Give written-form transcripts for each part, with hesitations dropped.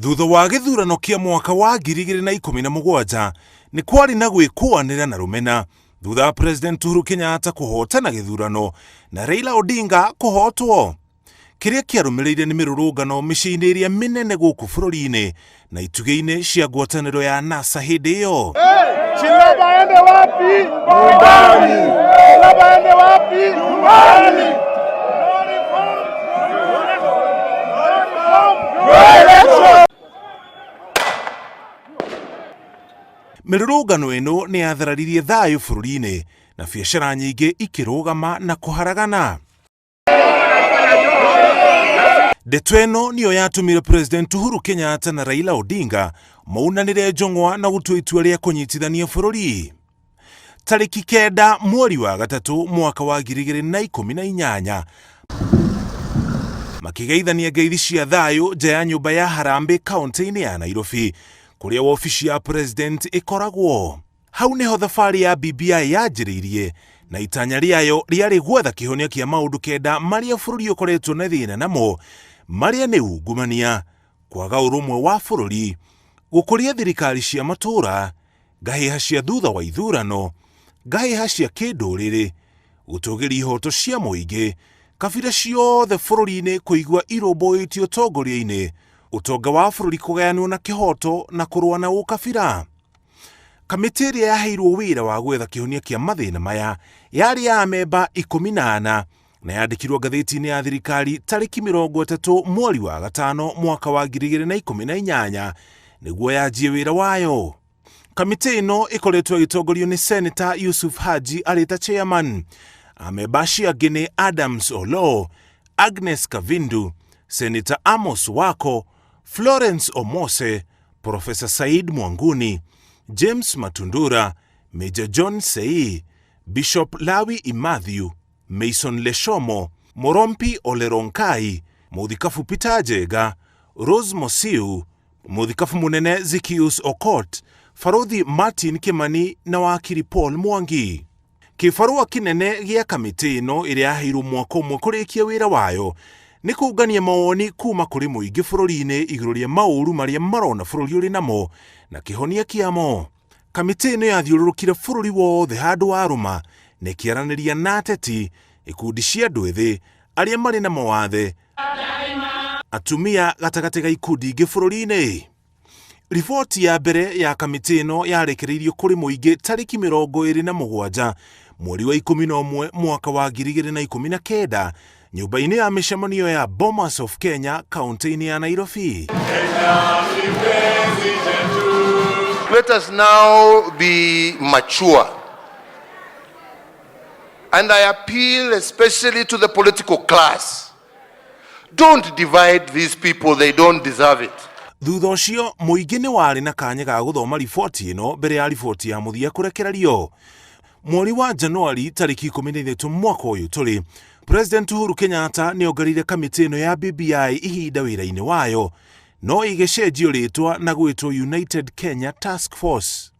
Thutha wa gĩthurano kĩa mwaka wa 2017 nĩ kwarĩ na gwĩkũanĩra na rũmena thutha wa President Uhuru Kenyatta kũhootana gĩthurano na Raila Odinga kũhootwo. Kĩrĩa kĩarũmĩrĩire nĩ mĩrũrũngano mĩciĩ-inĩ ĩrĩa mĩnene gũkũ bũrũri-inĩ na itugĩ-inĩ cia ngwatanĩro ya NASA hĩndĩ ĩyo. Chiloba aende wapi? Nyumbani. Chiloba aende wapi? Nyumbani. No reform. No reform. No election. Mĩrũrũngano ĩno nĩ yathararirie thayũ bũrũri-inĩ na biacara nyingĩ ikĩrũgama na kũharagana. Ndeto ĩno nĩyo yatũmire President Uhuru Kenyatta na Raila Odinga maunanĩre njũng'wa na gũtua itua rĩa kũnyitithania bũrũri. Tarĩki 9 mweri wa 3 mwaka wa 2018 makĩgeithania ngeithi cia thayũ nja ya nyũmba ya Harambee kaunti-inĩ ya Nairobi kũrĩa wobici ya President ĩkoragwo. Hau nĩho thabarĩ ya BBI yanjĩrĩirie na itanya rĩayo rĩarĩ gwetha kĩhonia kĩa maũndũ 9 marĩa bũrũri ũkoretwo na thĩna namo, marĩa nĩ ungumania, kwaga ũrũmwe wa bũrũri, gũkũria thirikari cia matũũra, ngahĩha cia thutha wa ithurano, ngahĩha cia kĩndũrĩrĩ, gũtũgĩria ihoto cia mũingĩ, kabira ciothe bũrũri-inĩ kũigua irũmbũĩtio ũtongoria-inĩ, ũtonga wa bũrũri kũgayanwo na kĩhoto na kũrũa na ũkabira. Kamĩtĩ ĩrĩa yaheirwo wĩra wa gwetha kĩhonia kĩa mathĩna maya yarĩ ya amemba 14 na yandĩkirwo ngathĩti-inĩ ya thirikari tarĩki 30 mweri wa 5 mwaka wa 2018 nĩguo yanjie wĩra wayo. Kamĩtĩ ĩno ĩkoretwo ĩgĩtongorio nĩ Senator Yusuf Haji arĩ ta chairman. Amemba acio angĩ nĩ Adams Oloo, Agnes Kavindu, Senator Amos Wako, Florence Omose, Professor Said Mwanguni, James Matundura, Major John Sei, Bishop Lawi Imathiu, Mason Leshomo, Morompi Oleronkai, Mũthikabu Peter Njenga, Rose Mosiu, Mũthikabu Mũnene Zacchaeus Okot, Barothi Martin Kimani na wakiri Paul Mwangi. Kĩbarũa kĩnene gĩa kamĩtĩ ĩno ĩrĩa yaheirwo mwaka ũmwe kũrĩkia wĩra wayo nĩ kũngania mawoni kuma kũrĩ mũingĩ bũrũri-inĩ igũrũ rĩa maũru marĩa marona bũrũri ũrĩ namo na kĩhonia kĩamo. Kamĩtĩ ĩno yathiũrũrũkire bũrũri wothe handũ warũma na ĩkĩaranĩria na ateti, ikundi cia andũ ethĩ, arĩa marĩ na mawathe, atumia gatagatĩ ga ikundi ingĩ bũrũri-inĩ. Riboti ya mbere ya kamĩtĩ ĩno yarekereirio kũrĩ mũingĩ tarĩki 27 mweri wa 11 mwaka wa 2019 nyũmba-inĩ ya mĩcemanio ya Bomas of Kenya kaunti-inĩ ya Nairobi. Let us now be mature. And I appeal especially to the political class. Don't divide these people, they don't deserve it. Thutha ũcio mũingĩ nĩ warĩ na kanya ga gũthoma riboti ĩno mbere ya riboti ya mũthia kũrekererio. Mweri wa Januari tarĩki 13 mwaka ũyũ tũrĩ, President Uhuru Kenyatta nĩ ongereire kamĩtĩ ĩno ya BBI ihinda wĩra-inĩ wayo, no ĩgĩcenjio rĩtwa na gwĩtwo United Kenya Task Force.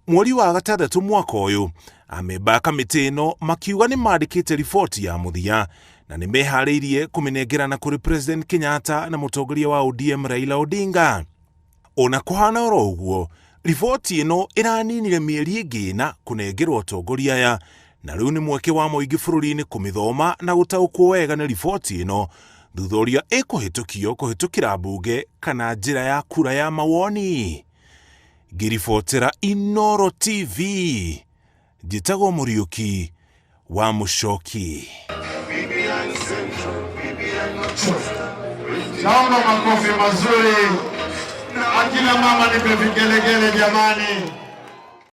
Mweri wa 6 mwaka ũyũ, amemba a kamĩtĩ ĩno makiuga nĩ mandĩkĩte riboti ya mũthia na nĩ meharĩirie kũmĩnengerana kũrĩ President Kenyatta na mũtongoria wa ODM Raila Odinga. Ona kũhana oro ũguo, riboti ĩno ĩraninire mĩeri ĩngĩ ĩna kũnengerwo atongoria aya, na rĩu nĩ mweke wa mũingĩ bũrũri-inĩ kũmĩthoma na gũtaũkwo wega nĩ riboti ĩno thutha ũrĩa ĩkũhĩtũkio kũhĩtũkĩra mbunge kana njĩra ya kura ya mawoni. Ngĩribotera Inooro TV, njĩtagwo Mũriũki wa Mũcoki. Naomba makofi mazuri. Akina mama, nipe vigelegele jamani.